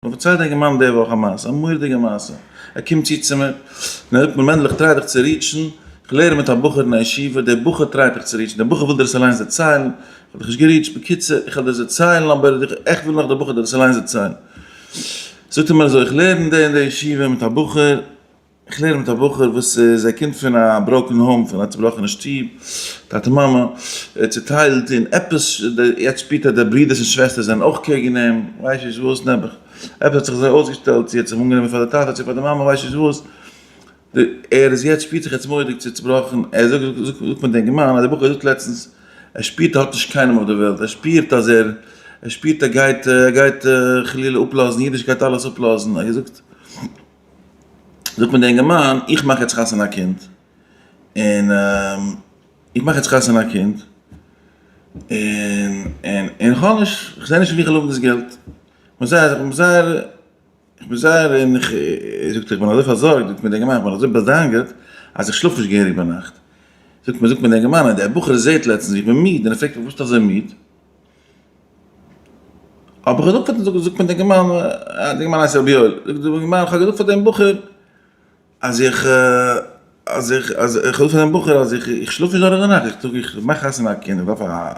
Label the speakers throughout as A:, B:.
A: מיר פארציילט דער אינגערמאן די וואך א מעשה, א מורא'דיגע מעשה, ער קומט צו צו מיר, און ער זאגט מיר מענדל איך try דיך צו reach ן, איך לערן מיט א בחור אין א ישיבה, דער בחור try ט דיך צו reach ן, דער בחור וויל דיר עס אליינס דערציילן, איך האב דיך נישט גע reach ט, בקיצור איך וועל דיר עס דערציילן אבער איך עכט וויל נאך דער בחור דיר עס אליינס דערציילן. זאגט ער מיר אזוי, איך לערן די אין די ישיבה מיט א בחור, איך לערן מיט א בחור וואס איז ער קומט פון א broken home פון א צובראכענע שטוב, טאטע מאמע צוטיילט און עפעס יעצט שפירט ער די ברודערס און שוועסטער זענען אויך קעגן אים, ווייס נישט וואס נעבעך, עפעס האט זיך אזוי אויסגעשטעלט צו ער האט זיך אנגענומען פאר די טאטע צו פאר די מאמע ווייס נישט וואס, ער איז יעצט שפירט זיך יעצט מורא'דיג צובראכן, ער זאגט זאגט מיר די אינגערמאן אז די בחור זאגט לעצטנס ער שפירט ער האט נישט קיינעם אויף די וועלט, ער שפירט אז ער ער שפירט ער גייט ער גייט חלילה אפלאזן אידישקייט אלעס אפלאזן, ער האט געזאגט. זאגט מיר דער אינגערמאן, איך מאך יעצט חתונה א קינד, און איך מאך יעצט חתונה א קינד, און און און איך האב נישט, איך זע נישט ווי איך וועל האבן דאס געלט, איך בין זייער, איך בין זייער, איך בין זייער, און איך, זאגט ער, איך בין אזוי פארזארגט, זאגט מיר דער אינגערמאן, איך בין אזוי באדאנגערט, אז איך שלאף נישט געהעריג ביינאכט. זאגט מיר, זאגט מיר דער אינגערמאן, אז דער בחור זעט לעצטנס ווי איך בין מיד, און ער פרעגט מיך, וואס ביסטו אזוי מיד? האב איך געזאגט פאר דעם זאגט מיר דער אינגערמאן, דער אינגערמאן הייסט רבי יואל, זאגט דער אינגערמאן איך האב געזאגט פאר דעם בחור אז איך אז איך אז איך האב געזאגט פאר דעם בחור אז איך איך שלאף נישט דורך די נאכט, איך טאג איך מאך חתונה א קינד, איך דארף א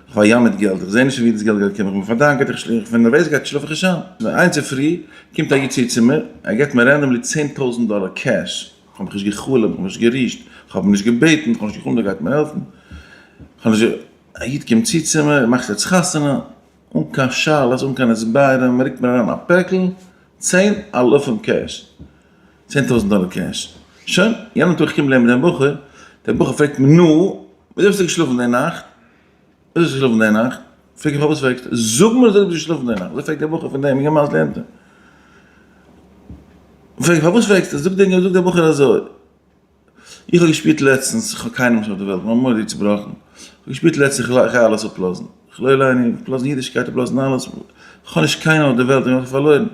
A: איך האב א ים מיט געלט, איך זע נישט פון ווי דאס געלט גייט קומען, איך בין פארדאגה'ט, איך שלאף, פון נערוועזקייט שלאף איך נישט איין. איין צופרי קומט א איד צו צו מיר, ער געבט מיר randomly 10,000 דאלער cash, איך האב מיך נישט גע'חלומ'ט, איך האב נישט גערישט, איך האב אים נישט געבעטן, איך האב נישט גע'חלומ'ט ער גייט מיר העלפן, איך האב נישט. א איד קומט צו צו מיר, מאכט יעצט חתונה, אן קיין שאלות, אן קיין הסברים, מען רוקט מיר אריין א פעקל, צען אלפים cash, 10,000 דאלער cash. שוין, יענעם טאג איך קום לערנען מיט דעם בחור, דער בחור פרעגט מיר, נו, וויאזוי ביסטו געשלאפן די נאכט? וויאזוי ביסטו געשלאפן די נאכט? פרעג איך פארוואס פרעגסטו? זאג מיר וויאזוי דו ביסט געשלאפן די נאכט. אזוי פרעגט דער בחור פון דעם אינגערמאן וואס לערנט אים. פרעג איך פארוואס פרעגסטו? זאגט דער בחור אזוי. איך האב געשפירט לעצטנס איך האב קיינעם נישט אויף די וועלט, כ'בין מורא'דיג צובראכן, איך האב געשפירט לעצטנס איך גיי אלעס אפלאזן, איך לא עלינו, אפלאזן אידישקייט, אפלאזן אלעס, איך האב נישט קיינעם אויף די וועלט, איך האב מיך פארלוירן.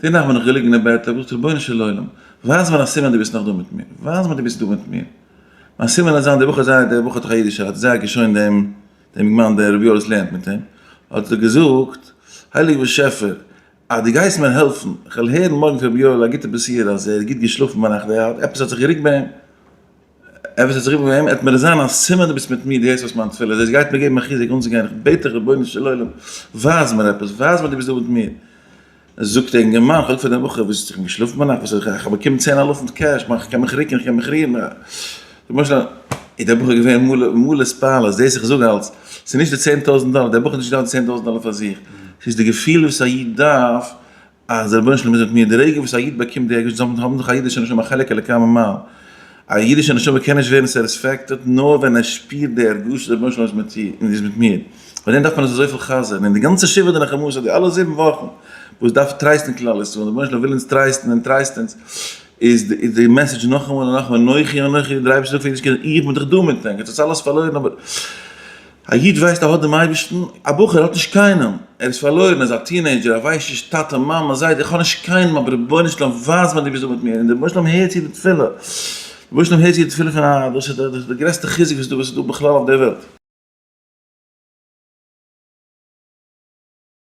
A: די נאכט בין איך געליגן אין בעט, איך האב געזאגט רבונו של עולם, ווייז מיר א סימן דו ביסט נאך דא מיט מיר, ווייז מיר דו ביסט דא מיט מיר. מיין סימן וועט זיין, דער בחור זייער, דער בחור האט דאך א אידיש הארץ, זייער געשוינט דעם דעם אינגערמאן דער רבי יואל וואס לערנט מיט אים, האט ער געזאגט, הייליגער באשעפער, אז דו גייסט מיר העלפן, איך וועל הערן מארגן פון רבי יואל א גוטע בשורה אז ער איז גוט געשלאפן ביינאכט, ער האט עפעס האט זיך גערוקט ביי אים, עפעס האט זיך גערוקט ביי אים, עט מיר זיין א סימן דו ביסט מיט מיר, דו הערסט אויס מיין תפילה, דאס גייט מיר געבן א חיזוק אנצוגיין, איך בעט דיך רבונו של עולם, ווייז מיר עפעס, ווייז מיר דו ביסט דא מיט מיר. זאגט דער אינגערמאן, איך האב געזאגט פאר דעם בחור, וואס איך בין געשלאפן ביינאכט, וואס איך האב באקומען צען אלפים cash, איך קען מיך רוקן, איך קען מיך רירן, למשל איז דער בחור געווען מלא מלא התפעלות, דאס איך זאג אלץ, ס'איז נישט די 10,000 דאלער, דער בחור האט נישט געדארפט די 10,000 דאלער פאר זיך, ס'איז די געפיל וואס א איד דארף, אז דער רבונו של עולם איז מיט מיר, די רגע וואס א איד באקומט די הרגשה, זאל האבן דאך א אידישע נשמה א חלק אלוקי ממעל, א אידישע נשמה קען נישט ווערן satisfacted נאר ווען ער שפירט די הרגשה דער רבונו של עולם איז מיט מיר, פאר דעם דארף מען עס אזויפיל חזר'ן, און די גאנצע שבעה דנחמתא, די אלע זיבן וואכן וואס דארף טרייסטן כלל ישראל, דער רבונו של עולם וויל אונז טרייסטן און טרייסט אונז, איז די message נאכאמאל און נאכאמאל, אנכי אנכי, דער אייבערשטער זאגט פאר אידישע קינדער, איך בין דאך דא מיט ענק, עטס האטס אלעס פארלוירן אבער א איד ווייסט ער האט דעם אייבערשטן, א בחור האט נישט קיינעם, ער איז פארלוירן, ער איז א teenager, ער ווייסט נישט טאטע מאמע זיידע, איך האב נישט קיינעם אבער רבונו של עולם ווייז מיר דו ביסט דא מיט מיר, און דער רבונו של עולם הערט צו די תפילה, דער רבונו של עולם הערט צו די תפילה פון א, דאס איז די גרעסטע חיזוק וואס איז דא בכלל אויף דער וועלט.